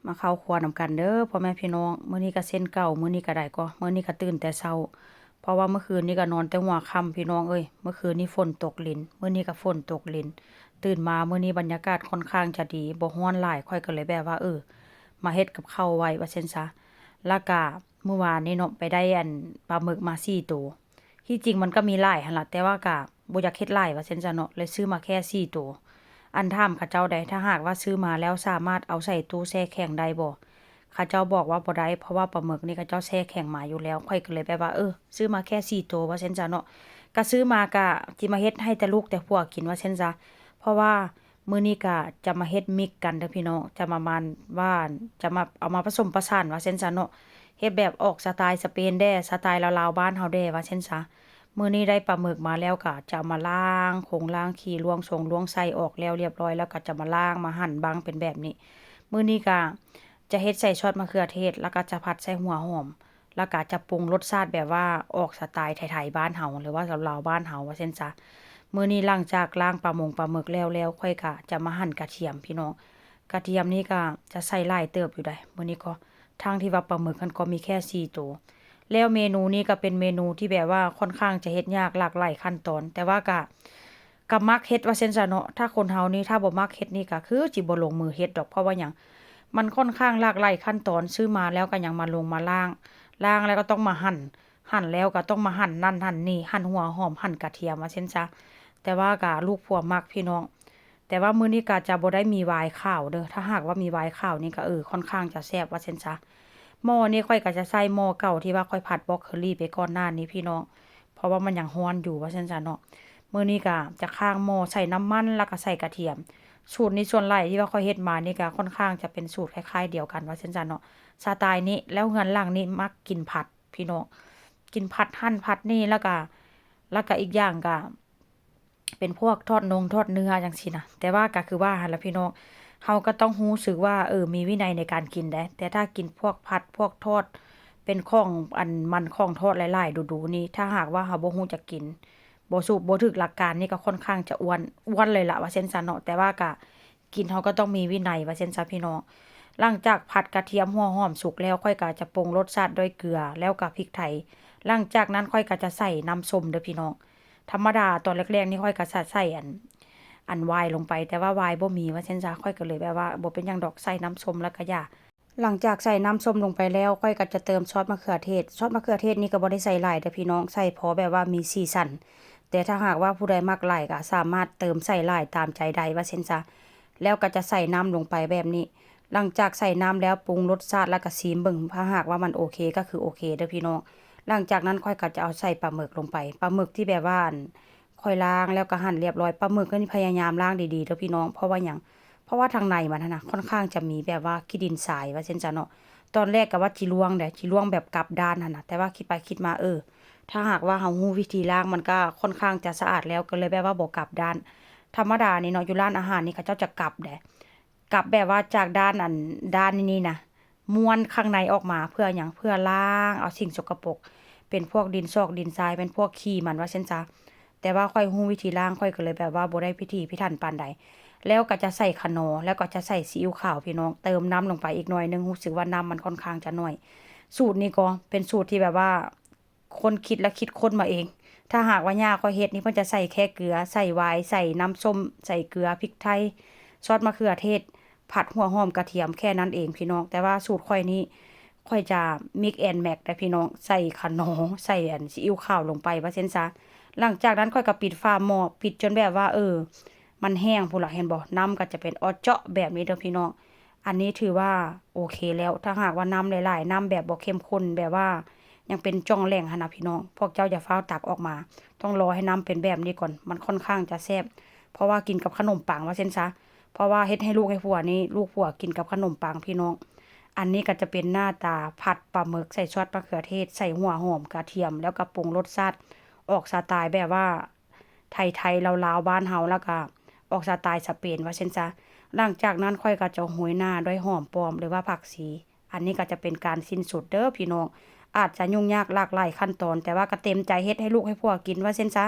ມາເຂົ້າຄົວນຳກັນເດີພໍ່ແມ່ພີ່ນ້ອງ. ມື້ນີ້ກໍເຊັ່ນເກົ່າ, ມື້ນີ້ກໍໄດ້ກໍ ມື້ນີ້ກໍຕື່ນແຕ່ເຊົ້າ ເພາະວ່າເມື່ອຄືນນີ້ກໍນອນແຕ່ຫົວຄ່ຳພີ່ນ້ອງເອີຍ. ເມື່ອຄືນນີ້ຝົນຕົກລິນ, ມື້ນີ້ກໍຝົນຕົກລິນ. ຕື່ນມາມື້ນີ້ບັນຍາກາດຄ່ອນຂ້າງຈະດີ, ບໍ່ຮ້ອນຫຼາຍ, ຂ້ອຍກໍເລີຍແບບວ່າ ເອີ ມາເຮັດກັບເຂົ້າໄວ້ວ່າຊັ້ນຊະ. ແລ້ວກະມື້ວານນີ້ເນາະ ໄປໄດ້ອັນປາໝຶກມາສີ່ໂຕ. ທີ່ຈິງມັນກໍມີຫຼາຍຫັ້ນລະ, ແຕ່ວ່າກະບໍ່ຢາກເຮັດຫຼາຍວ່າຊັ້ນຊະເນາະ, ເລີຍຊື້ມາແຄ່ສີ່ໂຕ. ອັນ ຖາມເຂົາເຈົ້າໃດ, ຖ້າຫາກວ່າຊື້ມາແລ້ວສາມາດເອົາໃສ່ຕູ້ແຊ່ແຂງໄດ້ບໍ່? ເຂົາເຈົ້າບອກວ່າບໍ່ໄດ້, ເພາະວ່າປາໝຶກນີ້ເຂົາເຈົ້າແຊ່ແຂງມາຢູ່ແລ້ວ. ຂ້ອຍກໍເລີຍແບບວ່າ ເອີ ຊື້ມາແຄ່ສີ່ໂຕວ່າຊັ້ນຊະເນາະ, ກະຊື້ມາກະຊິມາເຮັດໃຫ້ແຕ່ລູກແຕ່ຜົວກິນວ່າຊັ້ນຊະ. ເພາະວ່າມື້ນີ້ກະຈະມາເຮັດມິກກັນເດີພີ່ນ້ອງ, ຈະມາ ມາ ວ່າ ຈະມາເອົາມາປະສົມປະສານວ່າຊັ້ນຊະເນາະ, ເຮັດແບບອອກສະໄຕລ໌ສະເປນແດ່ ສະໄຕລ໌ລາວໆບ້ານເຮົາແດ່ວ່າຊັ້ນຊະ. ມື້ນີ້ໄດ້ປາໝຶກມາແລ້ວ ກະຈະເອົາມາລ້າງຄົງລ້າງຂີ້ ລ້ວງຊົງລ້ວງໄສ້ອອກແລ້ວລຽບຮ້ອຍ ແລ້ວກະຈະມາລ້າງມາຫັ່ນບັ້ງເປັນແບບນີ້. ມື້ນີ້ກະຈະເຮັດໃສ່ຊອດມະເຂືອເທດ ແລ້ວກະຈະຜັດໃສ່ຫົວຫອມ, ແລ້ວກະຈະປຸງລົດຊາດແບບວ່າອອກສະໄຕລ໌ໄທໆບ້ານເຮົາ ຫຼືວ່າລາວໆບ້ານເຮົາວ່າຊັ້ນຊະ. ມື້ນີ້ຫຼັງຈາກລ້າງປາມົງປາໝຶກແລ້ວແລ້ວ ຂ້ອຍກະຈະມາຫັ່ນກະທຽມພີ່ນ້ອງ. ກະທຽມນີ້ກະຈະໃສ່ຫຼາຍເຕີບຢູ່ໃດ໋ ມື້ນີ້ກໍ ທັງທີ່ວ່າປາໝຶກຫັ້ນກໍມີແຄ່ສີ່ໂຕ. ແລ້ວເມນູນີ້ກໍເປັນເມນູທີ່ແບບວ່າຄ່ອນຂ້າງຈະເຮັດຍາກ ຫຼາກຫຼາຍຂັ້ນຕອນ, ແຕ່ວ່າກະ ກະມັກເຮັດວ່າຊັ້ນຊະເນາະ. ຖ້າຄົນເຮົານີ້ ຖ້າບໍ່ມັກເຮັດນີ້ ກະຄືຊິບໍ່ລົງມືເຮັດດອກ. ເພາະວ່າຫຍັງ? ມັນຄ່ອນຂ້າງຫຼາກຫຼາຍຂັ້ນຕອນ, ຊື້ມາແລ້ວກໍຍັງມາລົງມາລ້າງ, ລ້າງແລ້ວກໍຕ້ອງມາຫັ່ນ, ຫັ່ນແລ້ວກໍຕ້ອງມາຫັ່ນນັ້ນຫັ່ນນີ້, ຫັ່ນຫົວຫອມ, ຫັ່ນກະທຽມວ່າຊັ້ນຊະ. ແຕ່ວ່າກະລູກຜົວມັກພີ່ນ້ອງ. ແຕ່ວ່າມື້ນີ້ກະຈະບໍ່ໄດ້ມີວາຍຂາວເດີ, ຖ້າຫາກວ່າມີວາຍຂາວນີ້ກະ ເອີ ຄ່ອນຂ້າງຈະແຊບວ່າຊັ້ນຊະ. ໝໍ້ນີ້ຂ້ອຍກະຈະໃຊ້ໝໍ້ເກົ່າທີ່ວ່າຂ້ອຍຜັດບຣອກໂຄລີໄປກ່ອນໜ້ານີ້ພີ່ນ້ອງ, ເພາະວ່າມັນຍັງຮ້ອນຢູ່ວ່າຊັ້ນຊະເນາະ. ມື້ນີ້ກະຈະຄ້າງໝໍ້ໃສ່ນ້ຳມັນ ແລ້ວກະໃສ່ກະທຽມ. ສູດນີ້ສ່ວນຫຼາຍທີ່ວ່າຂ້ອຍເຮັດມານີ້ກະຄ່ອນຂ້າງຈະເປັນສູດຄ້າຍໆດຽວກັນວ່າຊັ້ນຊະເນາະ, ສະໄຕລ໌ນີ້. ແລ້ວເຮືອນຫຼັງນີ້ມັກກິນຜັດພີ່ນ້ອງ, ກິນຜັດຫັ້ນຜັດນີ້ ແລ້ວກະ ແລ້ວກະອີກຢ່າງກະ ເປັນພວກທອດນົງທອດເນື້ອຈັ່ງຊີ້ນະ. ແຕ່ວ່າກໍຄືວ່າຫັ້ນລະພີ່ນ້ອງ, ເຮົາກໍຕ້ອງຮູ້ສຶກວ່າ ເອີ ມີວິໄນໃນການກິນເດ້. ແຕ່ຖ້າກິນພວກຜັດພວກທອດ ເປັນຂອງອັນມັນຂອງທອດຫຼາຍໆດູໆນີ້, ຖ້າຫາກວ່າເຮົາບໍ່ຮູ້ຈັກກິນ ບໍ່ສູບ ບໍ່ຖືກຫຼັກການນີ້ ກໍຄ່ອນຂ້າງຈະອ້ວນ, ອ້ວນເລີຍລະວ່າຊັ້ນຊະເນາະ. ແຕ່ວ່າກໍ ກິນເຮົາກໍຕ້ອງມີວິໄນວ່າຊັ້ນຊະພີ່ນ້ອງ. ຫຼັງຈາກຜັດກະທຽມຫົວຫອມສຸກແລ້ວ, ຂ້ອຍກໍຈະປຸງລົດຊາດດ້ວຍເກືອ ແລ້ວກໍພິກໄທ. ຫຼັງຈາກນັ້ນຂ້ອຍກໍຈະໃສ່ນ້ຳສົ້ມເດີພີ່ນ້ອງ. ທຳມະດາຕອນແລກໆນີ້ ຂ້ອຍກໍຈະໃສ່ອັນ ອັນວາຍລົງໄປ, ແຕ່ວ່າວາຍບໍ່ມີວ່າຊັ້ນຊະ, ຂ້ອຍກໍເລີຍແບບວ່າ ບໍ່ເປັນຫຍັງດອກ, ໃສ່ນ້ຳສົ້ມແລ້ວກໍຢ່າ. ຫຼັງຈາກໃສ່ນ້ຳສົ້ມລົງໄປແລ້ວ, ຂ້ອຍກໍຈະເຕີມຊອດມະເຂືອເທດ. ຊອດມະເຂືອເທດນີ້ກໍບໍ່ໄດ້ໃສ່ຫຼາຍເດີພີ່ນ້ອງ, ໃສ່ພໍແບບວ່າມີສີສັນ. ແຕ່ຖ້າຫາກວ່າຜູ້ໃດມັກຫຼາຍກໍສາມາດເຕີມໃສ່ຫຼາຍຕາມໃຈໄດ້ວ່າຊັ້ນຊະ. ແລ້ວກໍຈະໃສ່ນ້ຳລົງໄປແບບນີ້. ຫຼັງຈາກໃສ່ນ້ຳແລ້ວ ປຸງລົດຊາດແລ້ວກໍຊີມເບິ່ງ, ຖ້າຫາກວ່າມັນໂອເຄກໍຄືໂອເຄເດີພີ່ນ້ອງ. ຫຼັງຈາກນັ້ນຂ້ອຍກໍຈະເອົາໃສ່ປາໝຶກລົງໄປ, ປາໝຶກທີ່ແບບວ່າ ຂ້ອຍລ້າງແລ້ວກໍຫັ່ນລຽບຮ້ອຍ. ປາໝຶກນີ້ພະຍາຍາມລ້າງດີໆເດີພີ່ນ້ອງ. ເພາະວ່າຫຍັງ? ເພາະວ່າທາງໃນມັນຫັ້ນນະ ຄ່ອນຂ້າງຈະມີແບບວ່າຂີ້ດິນຊາຍວ່າຊັ້ນຊະເນາະ. ຕອນແລກກໍວ່າຊິລວງເດ້, ຊິລວງແບບກັບດ້ານຫັ້ນນະ, ແຕ່ວ່າຄິດໄປຄິດມາ ເອີ ຖ້າຫາກວ່າເຮົາຮູ້ວິທີລ້າງ ມັນກໍຄ່ອນຂ້າງຈະສະອາດແລ້ວ, ກໍເລີຍແບບວ່າບໍ່ກັບດ້ານ. ທຳມະດານີ້ເນາະ ຢູ່ຮ້ານອາຫານນີ້ ເຂົາເຈົ້າຈະກັບເດ້, ກັບແບບວ່າຈາກດ້ານອັນ ດ້ານນີ້ນະ ມ້ວນຂ້າງໃນອອກມາ. ເພື່ອຫຍັງ? ເພື່ອລ້າງເອົາສິ່ງສົກກະປົກ, ເປັນພວກດິນຊອກດິນຊາຍ, ເປັນພວກຂີ້ມັນວ່າຊັ້ນຊະ. ແຕ່ວ່າຂ້ອຍຮູ້ວິທີລ້າງ, ຂ້ອຍກໍເລີຍແບບວ່າບໍ່ໄດ້ພິຖີພິຖັນປານໃດ. ແລ້ວກໍຈະໃສ່ຂະໜໍ, ແລ້ວກໍຈະໃສ່ຊີອິ້ວຂາວພີ່ນ້ອງ, ເຕີມນ້ຳລົງໄປອີກໜ້ອຍໜຶ່ງ, ຮູ້ສຶກວ່ານ້ຳມັນຄ່ອນຂ້າງຈະໜ້ອຍ. ສູດນີ້ກໍເປັນສູດທີ່ແບບວ່າ ຄົ້ນຄິດ ແລະ ຄິດຄົ້ນມາເອງ. ຖ້າຫາກວ່າຍ່າຂ້ອຍເຮັດນີ້ ເພິ່ນຈະໃສ່ແຄ່ເກືອ, ໃສ່ວາຍ, ໃສ່ນ້ຳສົ້ມ, ໃສ່ເກືອ, ພິກໄທ, ຊອດມະເຂືອເທດ, ຜັດຫົວຫອມກະທຽມ, ແຄ່ນັ້ນເອງພີ່ນ້ອງ. ແຕ່ວ່າສູດຂ້ອຍນີ້ ຂ້ອຍຈະ mix and match ໄດ໋ພີ່ນ້ອງ, ໃສ່ຂະໜໍ, ໃສ່ອັນຊີອິ້ວຂາວລົງໄປວ່າຊັ້ນຊະ. ຫຼັງຈາກນັ້ນຂ້ອຍກໍປິດຝາໝໍ້, ປິດຈົນແບບວ່າ ເອີ ມັນແຫ້ງພຸ້ນລະ, ເຫັນບໍ່? ນ້ຳກໍຈະເປັນອອດເຈາະແບບນີ້ເດີພີ່ນ້ອງ. ອັນນີ້ຖືວ່າໂອເຄແລ້ວ. ຖ້າຫາກວ່ານ້ຳຫຼາຍໆ, ນ້ຳແບບບໍ່ເຂັ້ມຂຸ້ນ, ແບບວ່າຍັງເປັນຈ່ອງແຫຼງຫັ້ນນະພີ່ນ້ອງ, ພວກເຈົ້າຢ່າຟ້າວຕັກອອກມາ, ຕ້ອງລໍໃຫ້ນ້ຳເປັນແບບນີ້ກ່ອນ, ມັນຄ່ອນຂ້າງຈະແຊບ. ເພາະວ່າກິນກັບຂະໜົມປັງວ່າຊັ້ນຊະ, ເພາະວ່າເຮັດໃຫ້ລູກໃຫ້ຜົວນີ້, ລູກຜົວກິນກັບຂະໜົມປັງພີ່ນ້ອງ. ອັນນີ້ກໍຈະເປັນໜ້າຕາຜັດປາໝຶກໃສ່ຊອດມະເຂືອເທດ, ໃສ່ຫົວຫອມ, ກະທຽມ, ແລ້ວກໍປຸງລົດຊາດອອກສະໄຕລ໌ແບບວ່າ ໄທໆ ລາວໆ ບ້ານເຮົາ, ແລ້ວກະອອກສະໄຕລ໌ສະເປນວ່າຊັ້ນຊະ. ຫຼັງຈາກນັ້ນຂ້ອຍກໍຈະໂຮຍໜ້າດ້ວຍຫອມປ້ອມ ຫຼືວ່າຜັກຊີ. ອັນນີ້ກໍຈະເປັນການສິ້ນສຸດເດີພີ່ນ້ອງ. ອາດຈະຫຍຸ້ງຍາກຫຼາກຫຼາຍຂັ້ນຕອນ, ແຕ່ວ່າກໍເຕັມໃຈເຮັດໃຫ້ລູກໃຫ້ຜົວກິນວ່າຊັ້ນຊະ.